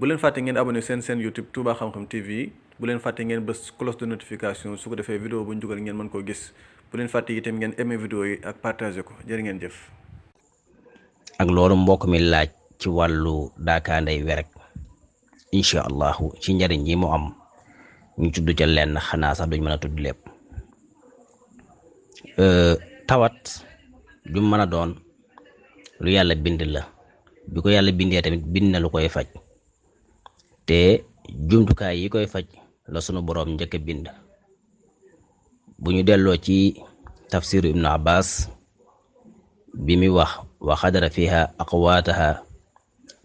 bu leen fàtte ngeen abonné seen YouTube Touba Xam-Xam TV bu leen fàtte ngeen bës cloche de notification su ko defee vidéo bu ñu dugal ngeen mën koo gis bu leen fàtte itam ngeen aimé vidéo yi ak partagé ko jërë ngeen jëf. ak loolu mbokk mi laaj ci wàllu daakaanday werek incha allahu ci njariñ yi mu am ñu tudd ca lenn xanaa sax duñ mën a tudd lépp. tawat ju mën a doon lu yàlla bind la bi ko yàlla bindee tamit bind na lu koy faj te jumtukaay yi koy faj la sunu boroom njëkk a bind. bu ñu delloo ci tafsiru ibnu abbas bi muy wax wa xadara fiha aqwaataha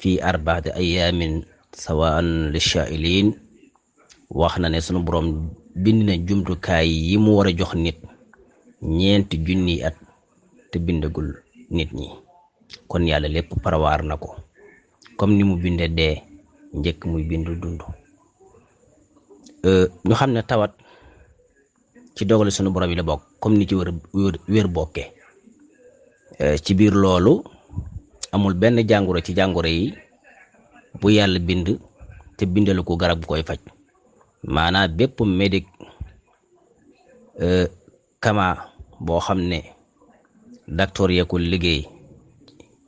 fi arbaati ayaamin sawaan lishaa'iliin wax na ne sunu boroom bind na jumtukaay yi mu war a jox nit 4 junniy at te bindagul nit ñi kon yàlla lépp parawaar na ko comme ni mu binde dee njëkk muy bindu dund. ñu xam ne tawat ci dogali sunu borom yi la bokk comme ni ci wér bokke ci biir loolu amul benn jàngoro ci jàngoro yi bu yàlla bind te bindalu ko garab bu koy faj maanaam bépp médic kama boo xam ne docteur ya ko liggéey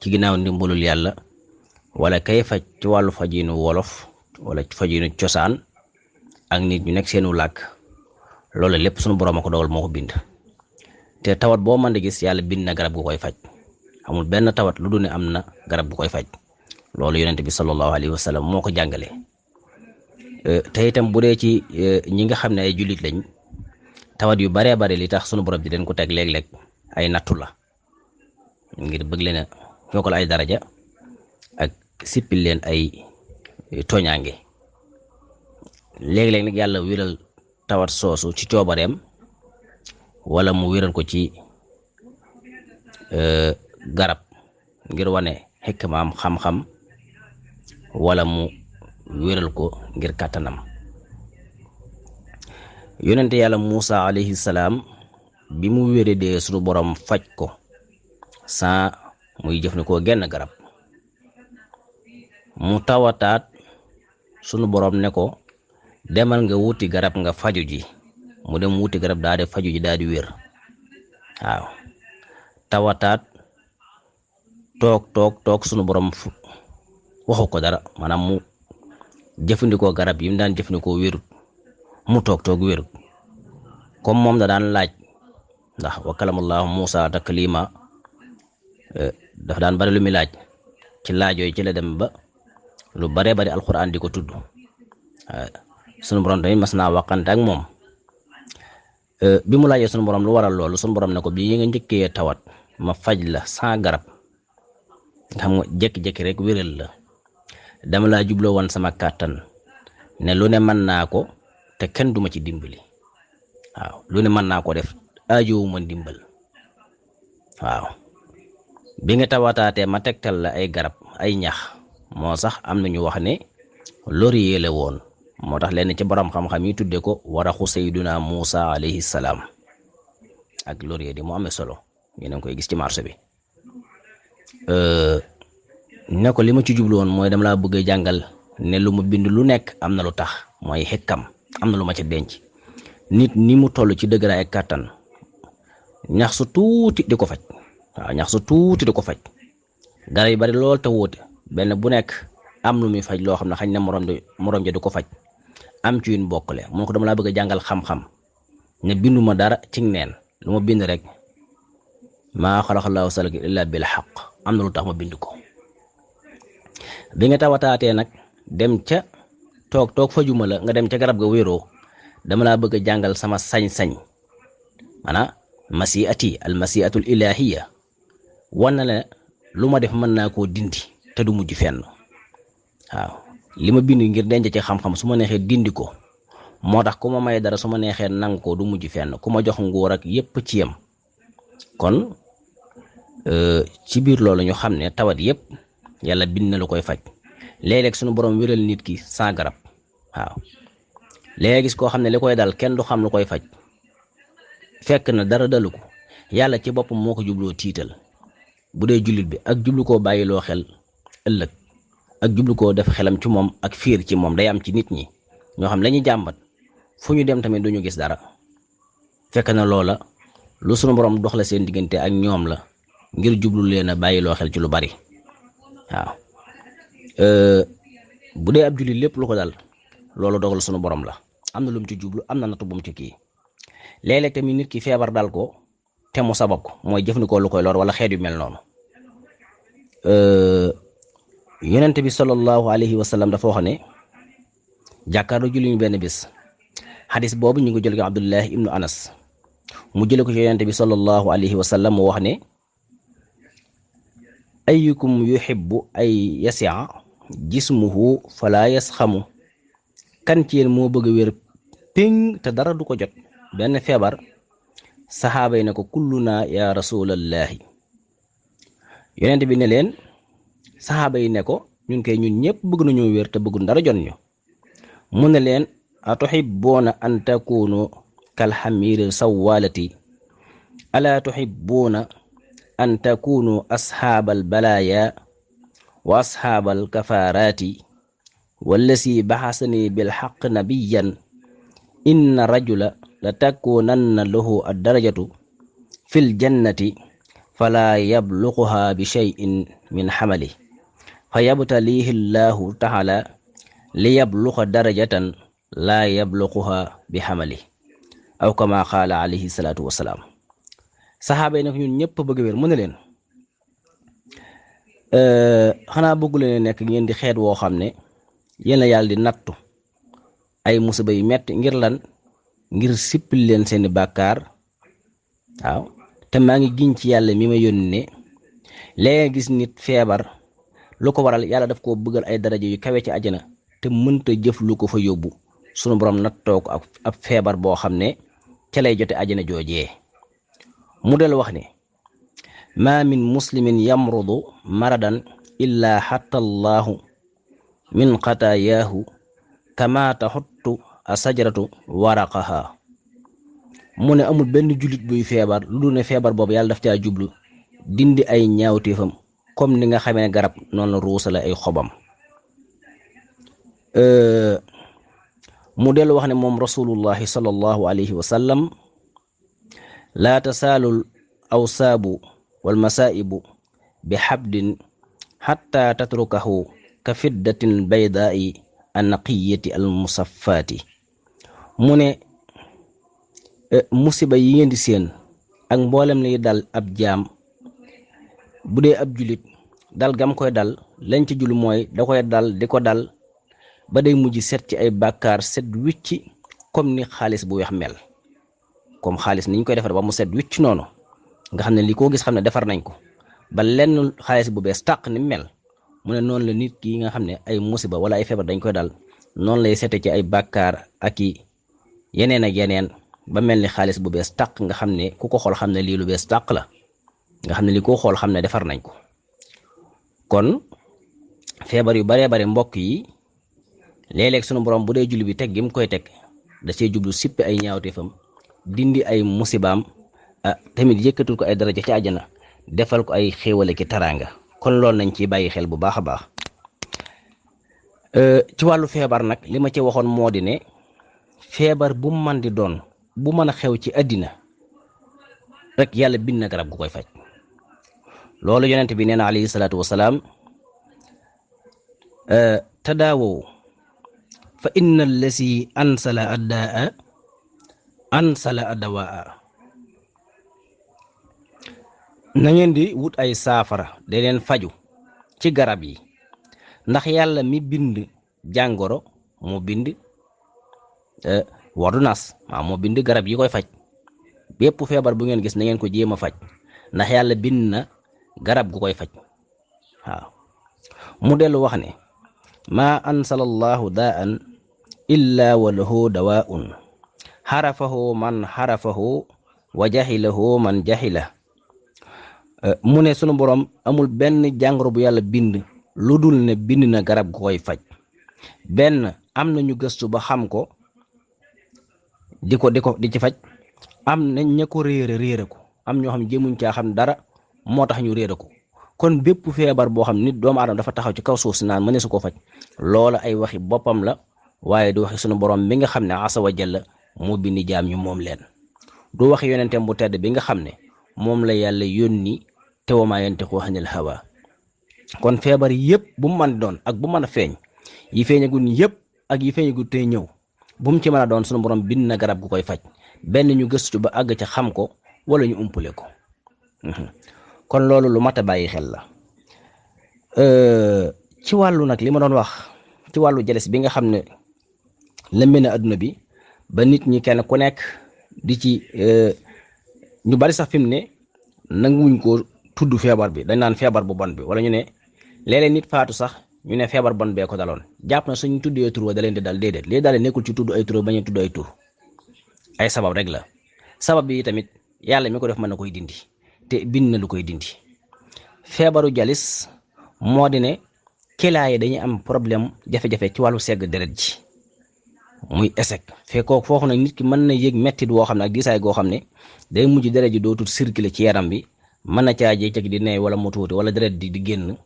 ci ginnaaw ndimbalul yàlla wala kay faj ci wàllu fajinu wolof wala fajinu cosaan ak nit ñu nekk seenu làkk loolu lépp sunu borom a ko dogal moo ko bind. te tawat boo mën di gis yàlla bind na garab gu koy faj amul benn tawat lu dul ne am na garab gu koy faj loolu yonent bi sallallahu alayhi wa sallam moo ko jàngale. te itam bu dee ci ñi nga xam ne ay jullit lañ tawat yu baree bare li tax sunu borom di leen ko teg léeg-léeg ay nattu la ngir bëgg leen a yokkal ay daraja ak sippil leen ay tooñaange léeg-léeg nag yàlla wéral tawat soosu ci coobareem wala mu wéral ko ci garab ngir wane xikmaam xam-xam wala mu wéral ko ngir kàttanam. yonente yàlla Muusa alayhi salaam bi mu wéradee sunu borom faj ko sans muy jëfandikoo genn garab mu tawataat sunu borom ne ko demal nga wuti garab nga faju ji mu dem wuti garab daa di faju ji daa di wér. waaw tawataat toog sunu borom waxu ko dara maanaam mu jëfandikoo garab yi mu daan jëfandikoo wérut mu toog wérut comme moom da daan laaj ndax wa kalamullahu Muusa taklima dafa daan bari lu muy laaj ci laaj yooyu ci la dem ba lu baree bari alquran di ko tudd sunu borom tamit mas naa waxante ak moom bi mu laajee sunu borom lu waral loolu sunu borom ne ko bi nga njëkkee tawat ma faj la sans garab nga xam nga jékki-jékki rek wéral la dama laa jubloo woon sama kàttan ne lu ne mën naa ko te kenn duma ci dimbali waaw lu ne mën naa ko def aajowuma dimbal waaw bi nga tawataatee ma tegtal la ay garab ay ñax moo sax am na ñu wax ne laurier la woon moo tax lenn ci borom xam-xam yi tudde ko waraxu sayduna Muusa alayhi salaam ak laurier di mu amee solo yéen a ngi koy gis ci marché bi. ne ko li ma ci jublu woon mooy dama laa bëgg a jàngal ne lu mu bind lu nekk am na lu tax mooy xekkam am na lu ma ca denc nit ni mu toll ci dëgëraay ak kàttan ñax su tuuti di ko faj waaw ñax su tuuti di ko faj garab yu bari lool te wóote benn bu nekk am lu muy faj loo xam ne xañ na morom ja du ko faj am ci yuñ bokkale mun ko dama laa bëgg a jàngal xam-xam ne binduma dara ci neen lu ma bind rek maa xalaqallaahu salaka illa bil xaq am na lu tax ma bind ko. bi nga tawataatee nag dem ca toog fajuma la nga dem ca garab ga wéeroo dama laa bëgg a jàngal sama sañ-sañ maanaam masiati al masiatul ilahiya wan na la lu ma def mën naa koo dindi te du mujj fenn waaw li ma bind ngir denc ci xam-xam su ma neexee dindi ko moo tax ku ma may dara su ma neexee nang ko du mujj fenn ku ma jox nguur ak yépp ci yem kon ci biir loolu ñu xam ne tawat yépp yàlla bind na lu koy faj léeg-léeg suñu borom wéral nit ki sans garab waaw léegi gis koo xam ne li koy dal kenn du xam lu koy faj fekk na dara dalu ko yàlla ci boppam moo ko jubloo tiital bu dee jullit bi ak jublu koo bàyyiloo xel ëllëg ak jublu koo def xelam ci moom ak fiir ci moom day am ci nit ñi ñoo xam lañuy jàmbat fu ñu dem tamit duñu gis dara fekk na loola lu sunu borom dox la seen diggante ak ñoom la ngir jublu leen a bàyyiloo xel ci lu bari waaw bu dee ab jullit lépp lu ko dal loolu dogal sunu borom la am na lu mu ci jublu am na nattu bu mu ci kii léeg-léeg tamit nit ki feebar dal ko te mu sabab ko mooy jëfandikoo lu koy lor wala xeet yu mel noonu yonent bi sallallahu alayhi wa sallam dafa wax ne jàkkaarloo julli ñu benn bis xadis boobu ñu ngi jël ko Abdullah ibnu Anas mu jële ko ci yonent bi sallallahu alayhi wa sallam mu wax ne ayyukum yuhibbu ay yasia jismuhu fala yasxamu kan ci yéen moo bëgg a wér péng te dara du ko jot benn feebar saxaaba yi ne ko kulluna ya rasulallahi yonent bi ne leen saxaaba yi ne ko ñun kay ñun ñëpp bëgg nañoo wér te bëggul dara jot ñu mu ne leen atuhibbuuna an takunu kal xamiiri sawaalati alaa tuhibbuuna an takunu asxaabal balaaya wa asxaabal kafaaraati wallasi baxasani bil xaq nabiyan inna rajula la takunanna lahu addarajatu fil jannati falaa yabluquha bi cheyin min xamali fa yabtalihi llahu taala li yabluqa darajatan laa yabluquha bi xamali aw kama qaala alayhi salaatu wasalaam saxaaba yi nag ñun ñëpp bëgg wér mu ne leen xanaa bëggu leen nekk ngeen di xeet woo xam ne yéen la yàlla di nattu ay musiba yu metti ngir lan ngir sippil leen seeni bàkkaar waaw te maa ngi giñ ci yàlla mi ma yónni ne léegi gis nit feebar lu ko waral yàlla daf koo bëggal ay daraja yu kawe ci àjjana te mënta jëf lu ko fa yóbbu sunu borom nattoo ko ak ab feebar boo xam ne ca lay jote àjjana joojee mu del wax ne maa min muslimin yamrudu maradan illaa xatta allahu min xataayaahu kama taxuttu asajaratu waraqaha mu ne amul benn jullit buy feebar lu dul ne feebar boobu yàlla daf caa jublu dindi ay ñaawteefam comme ni nga xamee ne garab noonu la ruusale ay xobam mu dellu wax ne moom rasulullahi sallallahu alayhi wa sallam laa tasaalul awsaabu wal masaa'ibu bi xabdin xatta tatrukahu ka fiddatin baydaa'i annaqiyati al musaffaati mu ne musiba yi ngeen di seen ak mboolem lay dal ab jaam bu dee ab julit dal gam koy dal lañ ci jul mooy da koy dal di ko dal ba day mujj set ci ay bàkkaar set wicci comme ni xaalis bu weex mel comme xaalis niñ koy defar ba mu set wicc noonu nga xam ne li koo gis xam ne defar nañ ko ba lenn xaalis bu bees tàq ni mel mu ne noonu la nit ki nga xam ne ay musiba wala ay feebar dañ koy dal noonu lay sete ci ay bàkkaar ak i yeneen ak yeneen ba mel ni xaalis bu bees tàq nga xam ne ku ko xool xam ne lii lu bees tàq la nga xam ne li ko xool xam ne defar nañ ko kon feebar yu baree bare mbokk yi léeg-léeg sunu borom bu dee julli bi teg gi mu koy teg da cee jublu sippi ay ñaawteefam dindi ay musibaam tamit yëkkatul ko ay daraja ci àjjana defal ko ay xéewale ki taraanga kon loolu nañ ciy bàyyi xel bu baax a baax ci wàllu feebar nag li ma ci waxoon moo di ne feebar bu man di doon bu mën a xew ci àddina rek yàlla bind na garab gu koy faj loolu yonent bi nee na alayhi salaatu wasalaam tadaawow fa inna allasi ansala addaa ansala addawaa na ngeen di wut ay saafara da leen faju ci garab yi ndax yàlla mi bind jàngoro moo bind ordonnance waaw moo bind garab yi koy faj bépp feebar bu ngeen gis na ngeen ko jéem a faj ndax yàlla bind na garab gu koy faj waaw mu dellu wax ne maa ansala allahu daan illa wa lahu dawaun xarafahu man xarafahu wa jaxilahu man jaxila mu ne sunu borom amul benn jàngoro bu yàlla bind lu dul ne bind na garab gu koy faj benn am na ñu gëstu ba xam ko di ci faj am na ña ko réere ko am ñoo xam jéemuñ caa xam dara moo tax ñu réere ko kon bépp feebar boo xam nit doomu aadama dafa taxaw ci kaw suuf si naan mëne su ko faj loola ay waxi boppam la waaye du waxi sunu borom mi nga xam ne asa wa jalla moo bindi jaam ñu moom leen du waxi yonenteem bu tedd bi nga xam ne moom la yàlla yónni te wa maa yantiqu anil hawa kon feebar yëpp bu mu mën doon ak bu mën a feeñ yi feeñagul yëpp ak yi feeñagul tey ñëw bu mu ci mën a doon sunu borom bind na garab gu koy faj benn ñu gëstu ba àgg ca xam ko wala ñu umpule ko kon loolu lu mat a bàyyi xel la ci wàllu nag li ma doon wax ci wàllu jalis bi nga xam ne lëmbe na adduna bi ba nit ñi kenn ku nekk di ci ñu bari sax fi mu ne nanguwuñ ko tudd feebar bi dañ naan feebar bu bon bi wala ñu ne léeg-léeg nit faatu sax ñu ne feebar bon bee ko daloon jàpp na suñu tuddee tur wa da leen di dal déedéet lii daal nekkul ci tudd ay tur bañ a tudd ay tur ay sabab rek la sabab bi tamit yàlla mi ko def mën na koy dindi te bind na lu koy dindi feebaru jalis moo di ne kilaa yi dañuy am problème jafe-jafe ci wàllu segg deret ji muy échec fekkoo foofu nag nit ki mën na yëg mettit woo xam ne ak diisaay goo xam ne day mujj deret ji dootul circuler ci yaram bi mën na caa jékki di neew wala mu tuuti wala deret di génn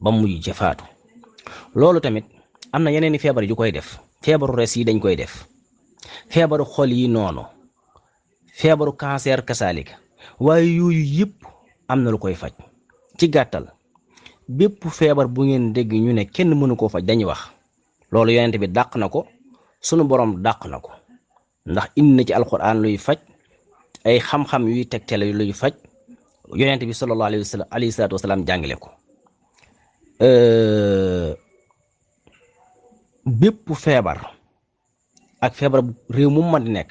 ba mujj ci faatu loolu tamit am na yeneen i feebar yu koy def feebaru res yi dañ koy def feebaru xol yi noonu feebaru cancer kasaalika waaye yooyu yëpp am na lu koy faj ci gàttal bépp feebar bu ngeen dégg ñu ne kenn mënu koo faj dañuy wax loolu yonent bi dàq na ko sunu borom dàq na ko ndax indi na ci alquran luy faj ay xam-xam yuy tegtale luy faj yonent bi sallallahu alayhi salaatu wasalaam jàngale ko bépp feebar ak feebar réew mu mën di nekk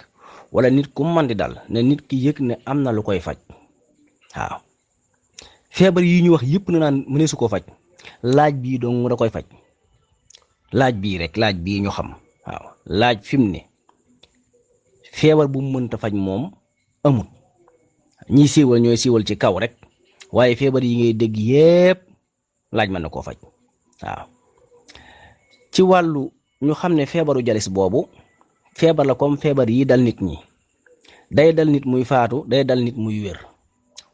wala nit ku mën di dal ne nit ki yëg ne am na lu koy faj waaw feebar yi ñu wax yëpp na naan mënee su ko faj laaj bii dong da koy faj laaj bii rek laaj bii ñu xam waaw laaj fi mu ne feebar bu mu mënta faj moom amul ñiy siiwal ñooy siiwal ci kaw rek waaye feebar yi ngay dégg yépp laaj mën na koo faj waaw ci wàllu ñu xam ne feebaru jalis boobu feebar la comme feebar yi dal nit ñi day dal nit muy faatu day dal nit muy wér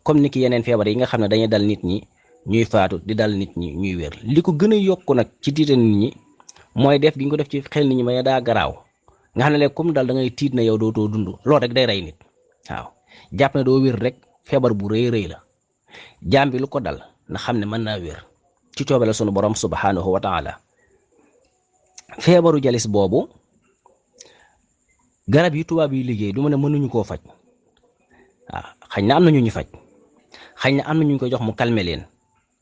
comme ni ki yeneen feebar yi nga xam ne dañuy dal nit ñi ñuy faatu di dal nit ñi ñuy wér li ko gën a yokku nag ci tiita nit ñi mooy def gi ñu ko def ci xel nit ñi ma daa garaaw nga xam ne léegi comme dal da ngay tiit na yow dootoo dund loolu rek day rey nit waaw jàpp ne doo wér rek feebar bu rëy rëy la jaam bi lu ko dal na xam ne mën naa wér ci coobale sunu borom subhanahu wa taala feebaru jalis boobu garab yi tubaab yi liggéey du ma ne mënuñu koo faj waaw xañ na am na ñu ñu faj xañ na am na ñu ko jox mu calmer leen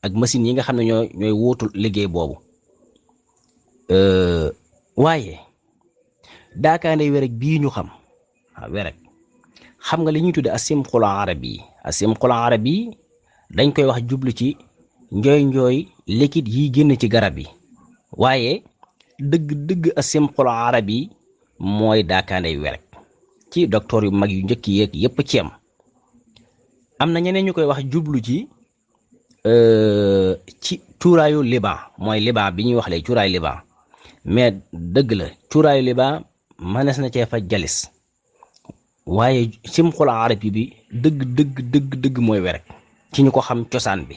ak machine yi nga xam ne ñooy wóotul liggéey boobu waaye daakaande werek bii ñu xam waaw werek xam nga li ñuy tudde asimxul arabi asimxul arabi dañ koy wax jublu ci njooy liquide yi génn ci garab yi waaye dëgg asimxul arabi mooy daakaande werek ci docteur yu mag yu njëkk yeeg yépp ci am na ñeneen ñu koy wax jublu ci cuuraayu liban mooy liban bi ñuy wax léegi cuuraayu liban mais dëgg la cuuraayu liban mënees na cee faj jalis waaye simxul arabi bi dëgg mooy werek ci ñu ko xam cosaan bi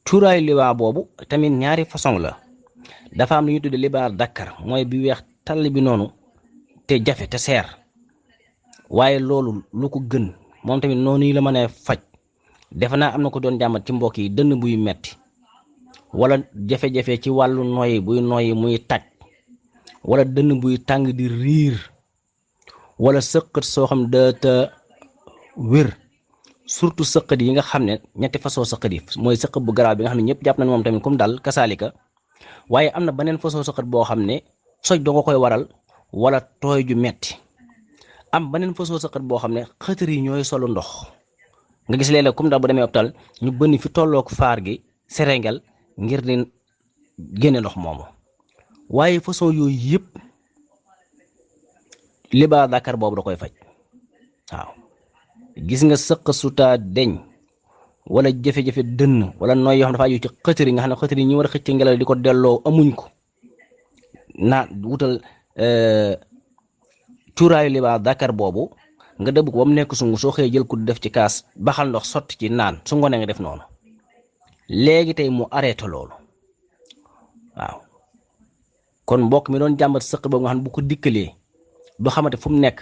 cuuraayu liban boobu tamit ñaari façon la dafa am lu ñu tudde liban Dakar mooy bi weex tàll bi noonu te jafe te seer waaye loolu lu ko gën moom tamit noonu yi la mën a faj defe naa am na ko doon jàmbat ci mbokk yi dënn buy metti wala jafe-jafe ci wàllu noyyi buy noyyi muy taj wala dënn buy tàng di riir wala sëqët soo xam da te wér surtout sëqët yi nga xam ne ñetti façon sëqët yi mooy sëqët bu garaaw bi nga xam ne ñëpp jàpp nañ moom tamit comme daal kasaalika waaye am na beneen façon sëqët boo xam ne soj doo nga koy waral wala tooy ju metti am beneen façon sëqët boo xam ne xëtër yi ñooy solu ndox nga gis léeg-léeg comme daal bu demee hôpital ñu bënn fi tollook faar gi serengel ngir di génne ndox moomu waaye façon yooyu yëpp liba Dakar boobu da koy faj waaw gis nga sëq sutaa deñ wala jafe-jafe dënn wala nooy yoo xam dafa aju ci xëtër yi nga xam ne xëtër yi ñi war a xëcc ngelaw di ko delloo amuñ ko naa wutal cuuraayu liba Dakar boobu nga dëbb ko ba mu nekk sungu soo xëyee jël ko def ci kaas baxal ndox sotti ci naan su ngoonee nga def noonu léegi tey mu arrêté loolu waaw kon mbokk mi doon jàmbat sëq boobu nga xam ne bu ko dikkalee du xamante fu mu nekk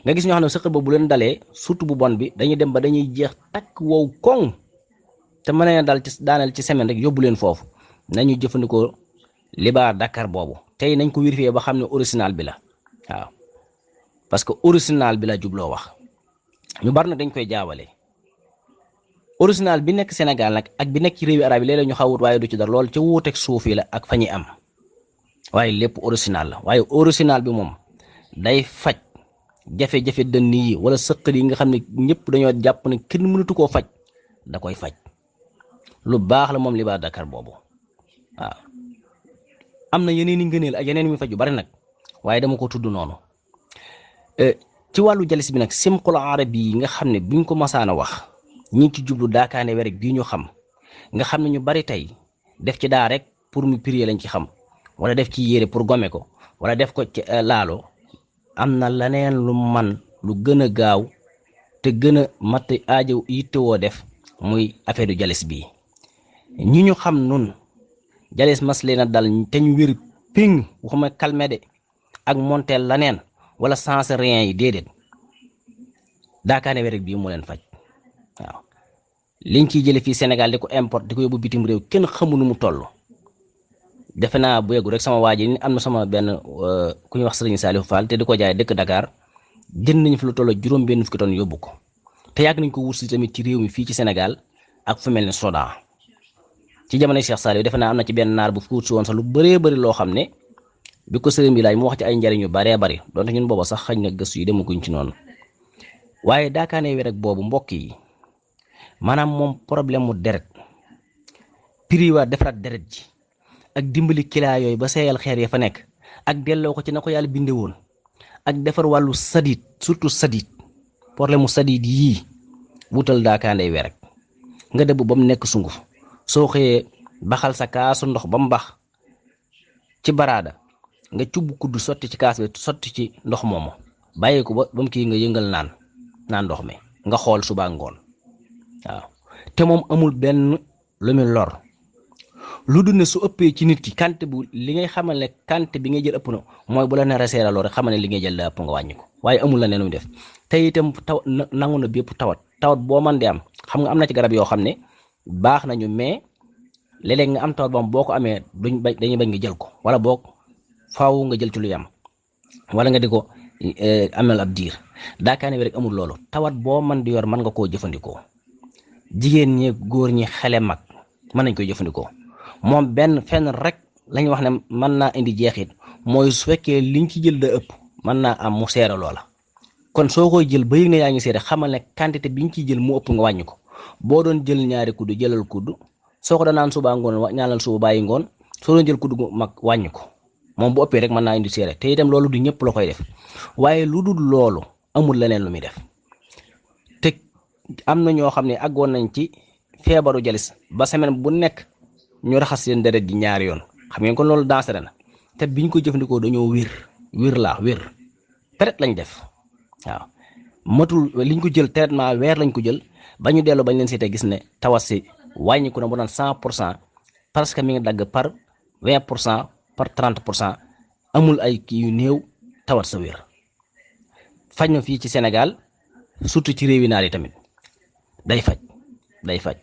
nga gis ñoo xam ne sëq boobu bu leen dalee surtout bu bon bi dañuy dem ba dañuy jeex takk wow koŋ te mën na dal ci daaneel ci semaine rek yóbbu leen foofu nañu jëfandikoo Libar Dakar boobu tey nañ ko vérifier ba xam ne original bi la waaw parce que original bi la jubloo wax ñu bari na dañ koy jaawale original bi nekk Sénégal nag ak bi nekk ci réewi arab yi léeg-léeg ñu xawut waaye du ci dara loolu ca wuuteeg suuf yi la ak fa ñuy am waaye lépp original la waaye original bi moom day faj jafe-jafe dënn yi wala sëqat yi nga xam ne ñëpp dañoo jàpp ne kenn mënatu koo faj da koy faj lu baax la moom Libar Dakar boobu waaw am na yeneen i ngëneel ak yeneen mi faj yu bari nag waaye dama ko tudd noonu ci wàllu jalis bi nag simqul arabi yi nga xam ne buñ ko masaana wax ñi ci jublu daakaane we rek bii ñu xam nga xam ne ñu bari tey def ci daa rek pour mu prier lañ ci xam wala def ci yére pour gome ko wala def ko ci laalo am na leneen lu man lu gën a gaaw te gën a mat aajo yittewoo def muy affaire du jalis bii ñi ñu xam nun jalis mas leen a dal te ñu wér ping waxuma calmé de ak monteel laneen wala sens rien yi déedéet daakaane we rek bii mu leen faj waaw liñ ciy jële fii Sénégal di ko importe di ko yóbbu bitim réew kenn xamu nu mu toll defe naa bu yeggu rek sama waa ji ni am na sama benn ku ñuy wax Sëriñ Saliou Fall te di ko jaay dëkk Dakar jënd nañu fi lu toll juróom benn fukki tonnes yóbbu ko te yàgg nañ ko wut si tamit ci réew mi fii ci Sénégal ak fu mel ne Soudan ci jamono Cheikh Saliou defe naa am na ci benn naar bu fi wut si woon sax lu bëree bëri loo xam ne bi ko sëriñ bi laaj mu wax ci ay njariñ yu baree bari donte ñun booba sax xañ na gëstu yi demaguñ ci noonu waaye daakaane we rek boobu mbokk yi maanaam moom problème mu deret prix waa defaraat deret ji ak dimbali kilaa yooyu ba seeyal xeer ya fa nekk ak delloo ko ci na ko yàlla binde woon ak defar wàllu sadit surtout sadit problème mu sadit yii wutal daakaande we rek nga dëbb ba mu nekk sunguf soo xëyee baxal sa kaasu ndox ba mu bax ci baraada nga cubb kudd sotti ci kaas bi sotti ci ndox moomu bàyyi ko ba mu kii nga yëngal naan ndox mi nga xool suba ngoon waaw te moom amul benn lu muy lor lu dul ne su ëppee ci nit ki quantité bu li ngay xamal ne quantité bi ngay jël ëpp na mooy bu la nar a seeraloo rek xamal ne li ngay jël la ëpp nga wàññi ko waaye amul la ne lu mu def te itam taw nangu na bépp tawat boo man di am xam nga am na ci garab yoo xam ne baax nañu mais léeg-léeg nga am tawat boobu boo ko amee dañuy bañ nga jël ko wala boog faaw nga jël ci lu yam wala nga di ko amal ab diir daakaane bi rek amul loolu tawat boo man di yor mën nga koo jëfandikoo jigéen ñi góor ñi xale mag mën nañ koy jëfandikoo moom benn fenn rek lañu wax ne mën naa indi jeexit mooy su fekkee liñ ci jël da ëpp mën naa am mu seere loola kon soo koy jël ba yëg ne yaa ngi seere xamal ne quantité biñ ciy jël mu ëpp nga wàññi ko boo doon jël ñaari kudd jëlal kudd soo ko danaan suba ngoon ñaanal suba bàyyi ngoon soo doon jël kudd gu mag wàññi ko moom bu ëppee rek mën naa indi seere te itam loolu du ñëpp la koy def waaye lu dul loolu amul leneen lu muy def te am na ñoo xam ne àggoon nañ ci feebaru jalis ba semaine bu nekk ñu raxas seen deret ji ñaari yoon xam ngeen kon loolu dansere na te biñ ko jëfandikoo dañoo wér traite lañ def waaw matul liñ ko jël traitement weer lañ ko jël ba ñu delloo bañ leen seetee gis ne tawat si wàññiku na bu doon 100% parce que mi ngi dagg par 20% par 30% amul ay kii yu néew tawat sa wér faj na fii ci Sénégal surtout ci réewi naar yi tamit day faj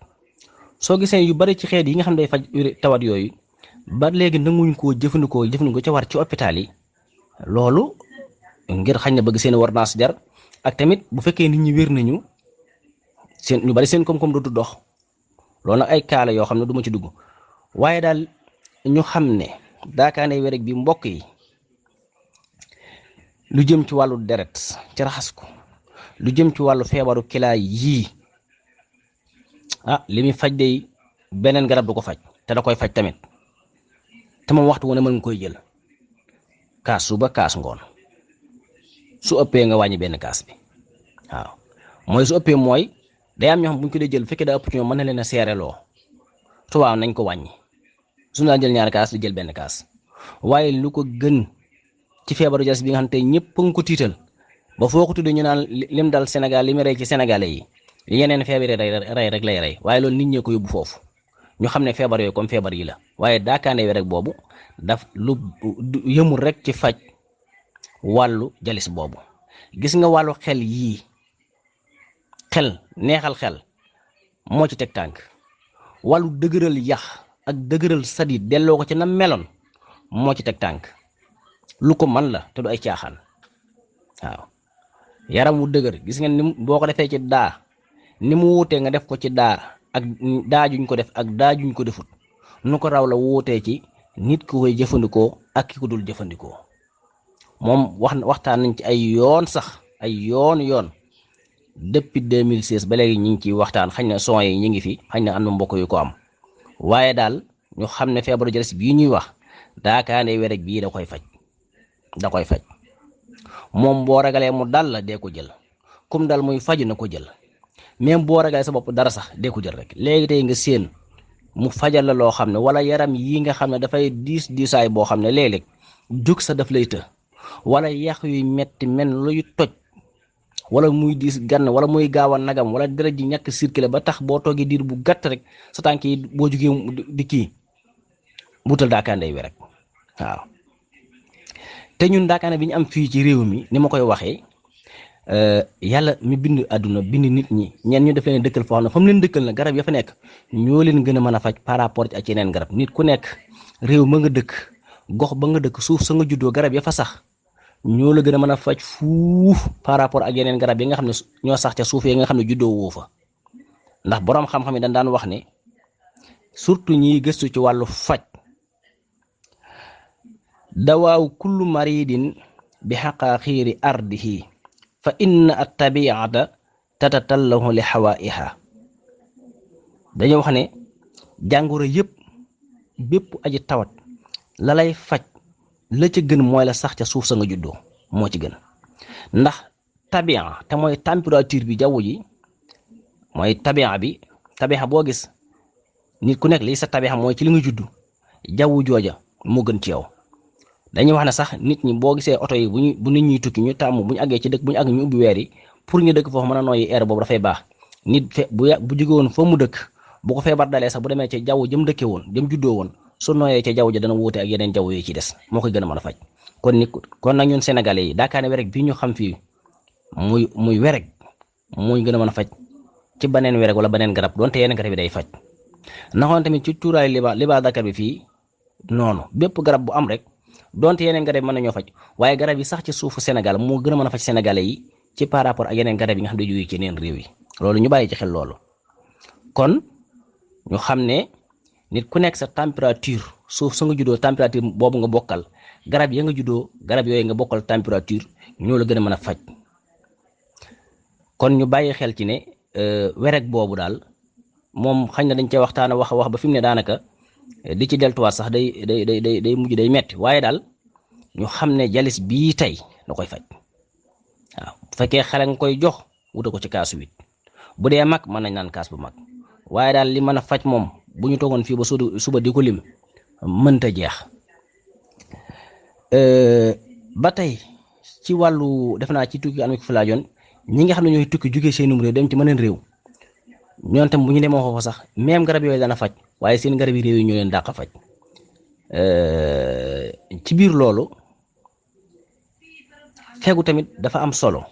soo gisee yu bari ci xeet yi nga xam ne day faj tawat yooyu ba léegi nanguñ koo jëfandikoo ca war ci hôpital yi loolu ngir xañ na bëgg seen ordonnance jar ak tamit bu fekkee nit ñi wér nañu ñu bari seen koom-koom dootu dox loolu nag ay kaala yoo xam ne du ma ci dugg waaye daal ñu xam ne daakaane we rek bi mbokk yi lu jëm ci wàllu deret ci raxas ko lu jëm ci wàllu feebaru kilaa yii li muy faj day beneen garab du ko faj te da koy faj tamit te moom waxtu wu ne mën nga koy jël kaas suba kaas ngoon su ëppee nga wàññi benn kaas bi waaw mooy su ëppee mooy day am ñoo xam bu ñu ko dee jël fekkee daa ëpp ci ñoom mën na leen a seereloo tubaab nañ ko wàññi su daan jël ñaari kaas di jël benn kaas waaye lu ko gën ci feebaru jalis bi nga xam te ñëpp a nga ko tiital ba foo ko tuddee ñu naan lim dal Sénégal li mu rey ci sénégalais yi yeneen feebar rey rek lay rey waaye loolu nit ñee ko yóbbu foofu ñu xam ne feebar yooyu comme feebar yi la. waaye daakaande werek boobu daf lu yëmul rek ci faj wàllu jalis boobu. gis nga wàllu xel yii, xel neexal xel moo ci teg tànk. wàllu dëgëral yax ak dëgëral sadit delloo ko ci na meloon moo ci teg tànk. lu ko man la te du ay caaxaan. waaw yaram wu dëgër gis nga ni boo ko defee ci daa ni mu wuutee nga def ko ci daa ak daa juñ ko def ak daa juñ ko defut nu ko raw la wuutee ci nit ku koy jëfandikoo ak ki ko dul jëfandikoo. moom waxtaan nañ ci ay yoon sax ay yoon depuis 2016 ba léegi ñu ngi ciy waxtaan. xañ na son yi ñu ngi fi, xañ na am na mbokk yu ko am, waaye daal ñu xam ne feebaru jalis bii ñuy wax daakaande werek bii da koy faj. moom boo ragalee mu dal la dee ko jël, kum dal muy faju na ko jël. même boo ragalee sa bopp dara sax dee ko jël rek. léegi tey nga séen mu fajal la loo xam ne wala yaram yi nga xam ne dafay diisaay boo xam ne léeg-léeg jóg sa daf lay të, wala yàq yuy metti men luy toj, wala muy diis gann, wala muy gaaw a nagam, wala deret ji ñàkk circulé ba tax boo toogee diir bu gàtt rek sa tànk yi boo jugee di kii buutal daakaande wi rek. waaw te ñun daakaande bi ñu am fii ci réew mi ni ma koy waxee, yàlla mi bind àdduna bind nit ñi, ñeen ñu def leen dëkkal foo xam ne fa mu leen dëkkal na garab ya fa nekk ñoo leen gën a mën a faj par rapport ak yeneen garab. nit ku nekk réew ma nga dëkk, gox ba nga dëkk, suuf sa nga juddoo, garab ya fa sax ñoo la gën a mën a faj fuuf par rapport ak yeneen garab yi nga xam ne ñoo sax ca suuf yi nga xam ne juddoo woo fa. ndax boroom xam-xam yi dañ daan wax ne surtout ñiy gëstu ci wàllu faj, dawaaw kullu maridin bi xaqaaqiiri ardihi fa inna attabiata tatatallahu li xawaiha. dañoo wax ne jàngoro yëpp bépp aji tawat la lay faj la ca gën mooy la sax ca suuf sa nga juddoo moo ci gën. ndax tabia te mooy température bi jaww ji mooy tabia bi. tabia boo gis nit ku nekk lii sa tabia mooy ci li nga juddu, jaww jooja moo gën ci yow. dañuy wax ne sax nit ñi boo gisee oto yi bu nit ñuy tukki ñu tàmm bu ñu àggee ci dëkk bu ñu àgg ñu ubbi weer yi pour ñu dëkk foofu mën a nooyi air boobu dafay baax. nit bu jóge woon fa mu dëkk bu ko feebar dalee sax bu demee ci jaww jëm dëkkee woon jëm juddoo woon su nooyee ca jaww ja dana wuute ak yeneen jaww yi ci des, moo koy gën a mën a faj. kon nag ñun sénégalais yi daakaane werek bii ñu xam fii muy werek muy gën a mën a faj ci beneen werek wala beneen garab donte yeneen garab yi day faj. naxoon tamit ci cuuraay liba dakar bi fii noonu bépp garab bu am rek donte yeneen garab yi mën nañoo faj, waaye garab yi sax ci suufu Sénégal moo gën a mën a faj sénégalais yi ci par rapport ak yeneen garab yi nga xam ne jógee ci yeneen réew yi. loolu ñu bàyyi ci xel loolu. kon ñu xam ne nit ku nekk sa température suuf sa nga juddoo température boobu nga bokkal, garab ya nga juddoo garab yooyu nga bokkal température ñoo la gën a mën a faj. kon ñu bàyyi xel ci ne werek boobu daal moom xañ na dañ cee waxtaan wax ba fi mu ne daanaka di ci deltuwaat sax day mujj day metti, waaye daal ñu xam ne jalis bii tey da koy faj. waaw bu fekkee xale nga koy jox wuta ko ci kaasu wit, bu dee mag mën nañ naan kaas bu mag, waaye daal li mën a faj moom bu ñu toogoon fii ba suba di ko lim mënta jeex. ba tey ci wàllu def naa ci tukki anu fi laajoon ñi nga xam ne ñooy tukki jógee seenum réew dem ci mëneen réew, ñoom tam bu ñu demoo foofu sax même garab yooyu dana faj, waaye seen garab yi réew yi ñoo leen dàq faj. ci biir loolu fegu tamit dafa am solo,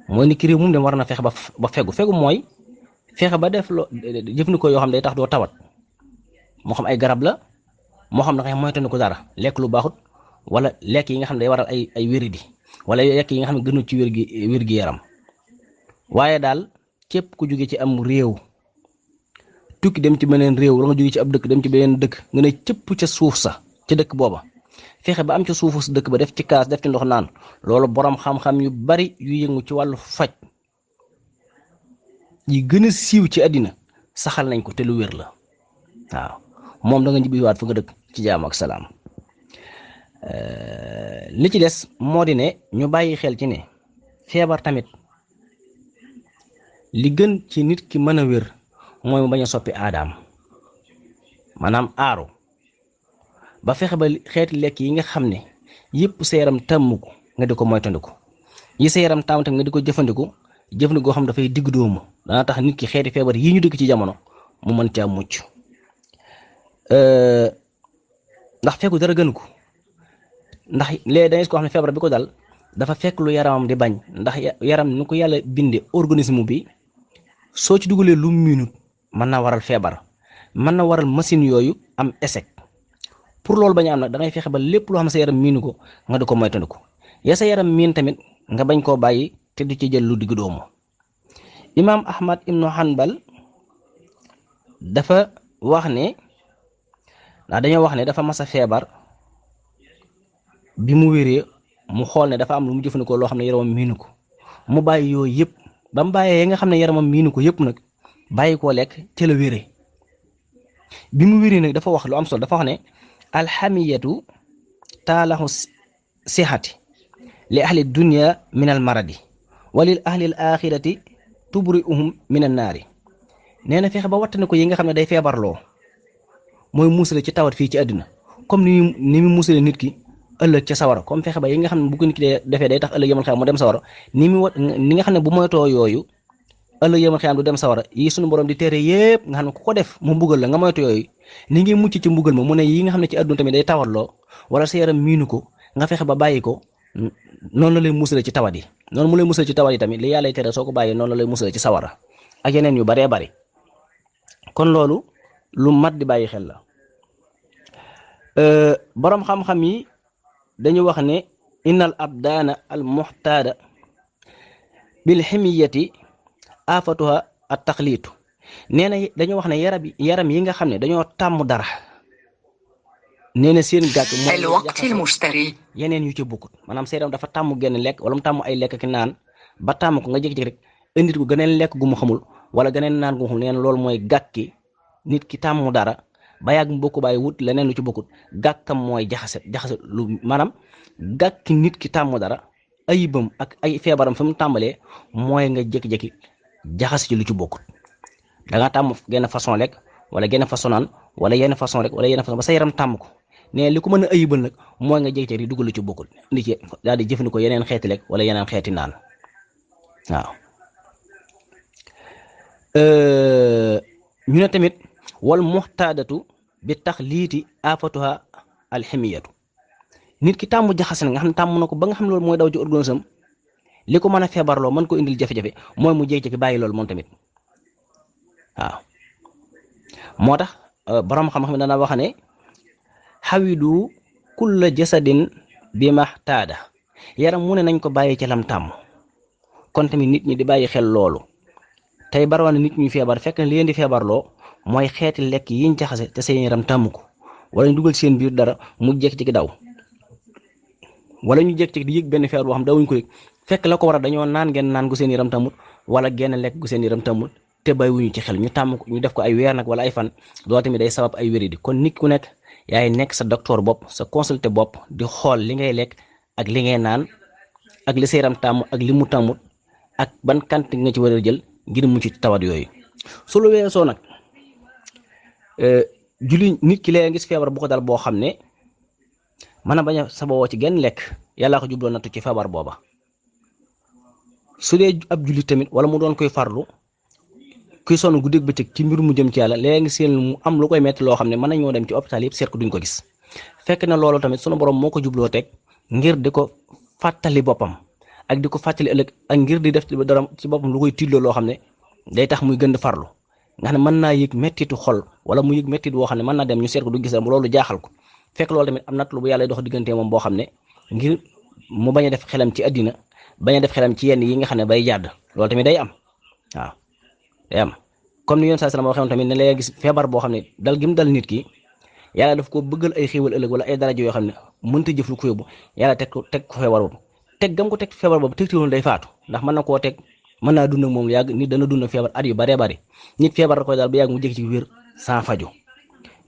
mooy ni ki réew moom dem war na fexe ba fegu mooy fexe ba def jëfandikoo yoo xam day tax doo tawat, moo xam ay garab la, moo xam ne moytu ko dara lekk lu baaxut, wala lekk yi nga xam ne day waral ay wéridi, wala lekk yi nga xam ne gënul ci wér gi yaram. waaye daal képp ku jóge ci am réew tukki dem ci beneen réew, wala nga jóge ci ab dëkk dem ci beneen dëkk, nga ne cëpp ca suuf sa ca dëkk booba, fexe ba am ca suufu sa dëkk ba def ci kaas def ci ndox naan, loolu borom xam-xam yu bari yu yëngu ci wàllu faj yi gën a siiw ci àddina saxal nañ ko te lu wér la. waaw moom da nga ñibbiwaat fa nga dëkk ci jaam ak salaam. li ci des moo di ne ñu bàyyi xel ci ne feebar tamit li gën ci nit ki mën a wér mooy mu bañ a soppi aadaam, maanaam aaru ba fexe ba xeeti lekk yi nga xam ne yëpp sa yaram tàmm ko nga di ko moytandiku, yi sa yaram tàmm tamit nga di ko jëfandikoo xam dafay digg doomu, dana tax nit ki xeeti feebar yi ñu dëkk ci jamono mu mën caa mucc. ndax fekku dara gënu ko ndax léegi da ngay ko xam ne feebar bi ko dal dafa fekk lu yaramam di bañ ndax yaram ni ko yàlla bindee organisme bi soo ci dugalee lu minute mën naa waral feebar mën na waral machine yooyu am échec pour loolu bañ a am nag da ngay fexe ba lépp loo xam ne sa yaram miinu ko nga di ko moytandiku ya sa yaram miin tamit nga bañ koo bàyyi te du ci jël lu digg doomu. Imaam Ahmad ibnu Hanbal dafa wax ne ndax dañoo wax ne dafa mas a feebar bi mu wéree mu xool ne dafa am lu mu jëfandikoo loo xam ne yaramam miinu ko mu bàyyi yooyu yëpp ba mu bàyyee nga xam ne yaramam miinu ko yëpp nag bàyyi koo lekk ca la wéree bi mu wéree nag dafa wax lu am solo dafa wax ne alxamiyatu taalaxu sixati li ahli dunia min al maradi wa lil ahli al axirati tubriuhum min an naari nee na fexe ba wattane ko yi nga xam ne day feebarloo mooy musale ci tawat fii ci àddina comme ni mu musale nit ki ëllëg ca sawara comme fexe ba yi nga xam ne bu ko nit ki defee day tax ëllëg yamal xiyam mu dem sawara ni nga xam ne bu moytoo yooyu ëllëg yamal xiyam du dem sawara yi suñu borom di tere yépp nga xam ne ku ko def mu mbugal la nga moytu yooyu ni ngi mucc ci mbugal ma mu ne yi nga xam ne ci àdduna tamit day tawatloo wala sa yaram miinu ko nga fexe ba bàyyi ko noonu la lay musale ci tawat yi noonu mu lay musale ci tawat yi tamit li yàlla tere soo ko bàyyee noonu la lay musale ci sawara ak yeneen yu baree bari kon loolu lu mat di bàyyi xel la boroom xam-xam yi dañu wax ne innal abdaana al muxtaada bil ximiyati afatuha at taxliitu nee na dañoo wax ne yaram yi nga xam ne dañoo tàmm dara nee na seen gàkk mooy yeneen yu ci bokkut maanaam sa yaram dafa tàmm genn lekk wala mu tàmm ay lekk ki naan ba tàmm ko nga jékki-jékki rek indit ko geneen lekk gu mu xamul wala geneen naan gu mu xamul nee na loolu mooy gàkki nit ki tàmm dara ba yàgg mu bokk bàyyi wut leneen lu ci bokkut gàkkam mooy jaxase lu maanaam gàkki nit ki tàmm dara ayibam ak ay feebaram fi mu tàmbalee mooy nga jékki-jékki jaxase ci lu ci bokkut da nga tàmm genn façon lekk wala genn façon naan wala yenn façon rek wala yenn façon ba sa yaram tàmm ko ne li ko mën a ayibal nag mooy nga jékki-jékki dugal lu ci bokkut indi ci daal di jëfandikoo yeneen xeeti lekk wala yeneen xeeti naan waaw ñu ne tamit wal muxtaadatu bi tax liiti afatuha alximiyatu nit ki tàmm jaxase na nga xam ne tàmm na ko ba nga xam ne loolu mooy daw ci organisme li ko mën a feebarloo mën ko indil jafe-jafe mooy mu jékki-jékki bàyyi loolu moom tamit waaw moo tax borom xam-xam dana wax ne xawidu kulla jasadin bi maxtaada yaram mu ne nañ ko bàyyi ci lam tàmm kon tamit nit ñi di bàyyi xel loolu tey barawane nit ñuy feebar fekk na li leen di feebarloo mooy xeeti lekk yiñ jaxase te seen yaram tàmm ko wala ñu dugal seen biir dara mu jékki-jékki daw wala ñu jékki-jékki di yëg benn feebar boo xam dawuñ ko yëg fekk la ko war a dañoo naan genn naan gu seen yaram tàmmut wala genn lekk gu seen yaram tàmmut te bàyyiwuñu ci xel ñu tàmm ko ñu def ko ay weer nag wala ay fan loolu tamit day sabab ay wéridi kon nit ku nekk yaay nekk sa docteur bopp sa consulté bopp di xool li ngay lekk ak li ngay naan ak li sa yaram tàmm ak li mu tàmmut ak ban kant nga ci war a jël ngir mucc ci tawat yooyu su lu weesoo nag julli nit ki lee gis feebar bu ko dal boo xam ne mën a bañ a sababoo ci genn lekk yàllaa ko jubloo nattu ci feebar booba su dee ab julli tamit wala mu doon koy farlu kuy sonn guddeeg bëccëg ci mbir mu jëm ci yàlla léegi seen mu am lu koy metti loo xam ne mën nañoo dem ci hôpital yëpp seet ko duñ ko gis fekk na loolu tamit sunu borom moo ko jubloo teg ngir di ko fàttali boppam ak di ko fàttali ëllëg ak ngir di def dara ci boppam lu koy tiitloo loo xam ne day tax muy gën di farlu nga xam ne mën naa yëg mettitu xol wala mu yëg mettit woo xam ne mën naa dem ñu seet ko du gis loolu jaaxal ko fekk loolu tamit am natt lu bu yàlla dox diggante moom boo xam ne ngir mu bañ a def xelam ci àddina bañ a def xelam ci yenn yi nga xam ne bay jàdd loolu tamit day am waaw day am comme ni yoon saa sallam waxee tamit ne lay gis feebar boo xam ne dal gi mu dal nit ki yàlla daf ko bëggal ay xéewal ëllëg wala ay daraja yoo xam ne mënta jëf lu ko yóbbu yàlla teg ko feebar boobu teg gam ko teg feebar boobu tegtiwoon day faatu ndax mën na koo teg mën naa dund ak moom lu yàgg nit dana dund feebar at yu baree bari nit feebar da koy dal ba yàgg mu jékki ci wér sans faju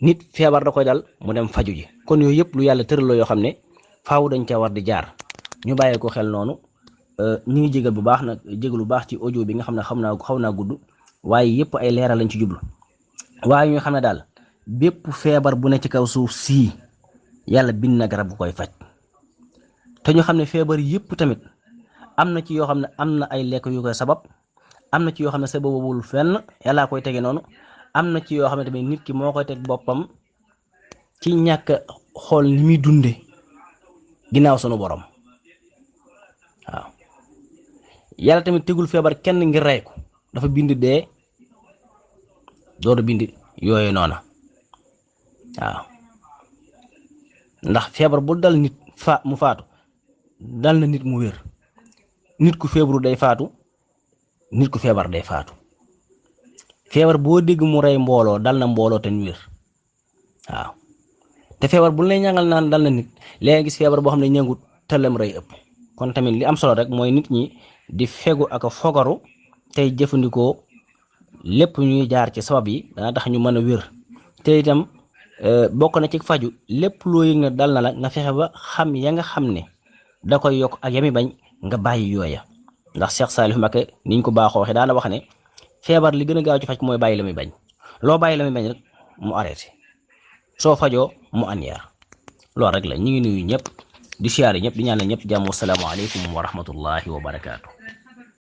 nit feebar da koy dal mu dem faju ji kon yooyu yëpp lu yàlla tëraloo yoo xam ne faaw dañ ca war di jaar ñu bàyyee ko xel noonu ñu ngi jégal bu baax nag jégal bu baax ci audio bi nga xam ne xaw naa gudd waaye yëpp ay leeral lañ ci jublu waaye ñu xam ne daal bépp feebar bu ne ci kaw suuf sii yàlla bind na garab bu koy faj te ñu xam ne feebar yëpp tamit am na ci yoo xam ne am na ay lekk yu koy sabab am na ci yoo xam ne sababul fenn yàllaa koy tege noonu am na ci yoo xam ne tamit nit ki moo koy teg boppam ci ñàkk xool ni muy dunde ginnaaw sunu borom waaw yàlla tamit tegul feebar kenn ngir rey ko dafa bind dee dooru bind yooyu noona waaw ndax feebar bu dal nit mu faatu dal na nit mu wér nit ku feebaru day faatu nit ku feebar day faatu feebar boo dégg mu rey mbooloo dal na mbooloo te ñu wér waaw te feebar bu lay ñangal naan dal na nit léegi gis feebar boo xam ne ñangut tëllam rey ëpp kon tamit li am solo rek mooy nit ñi di fegu ak a fogaru tey jëfandikoo lépp ñuy jaar ci sabab yi dana tax ñu mën a wér te itam bokk na ci faju lépp loo yëg ne dal na la nga fexe ba xam ya nga xam ne da koy yokk ak yami bañ nga bàyyi yooya ndax Cheikh Salif Mbacké niñ ko baaxoo waxee daana wax ne feebar li gën a gaaw ci faj mooy bàyyi la muy bañ loo bàyyi la muy bañ rek mu arrêté soo fajoo mu annière loolu rek la ñu ngi nuyu ñëpp di siyaare ñëpp di ñaanal ñëpp jàmm wassalaamu aleykum wa rahmatullahi wa barakaatu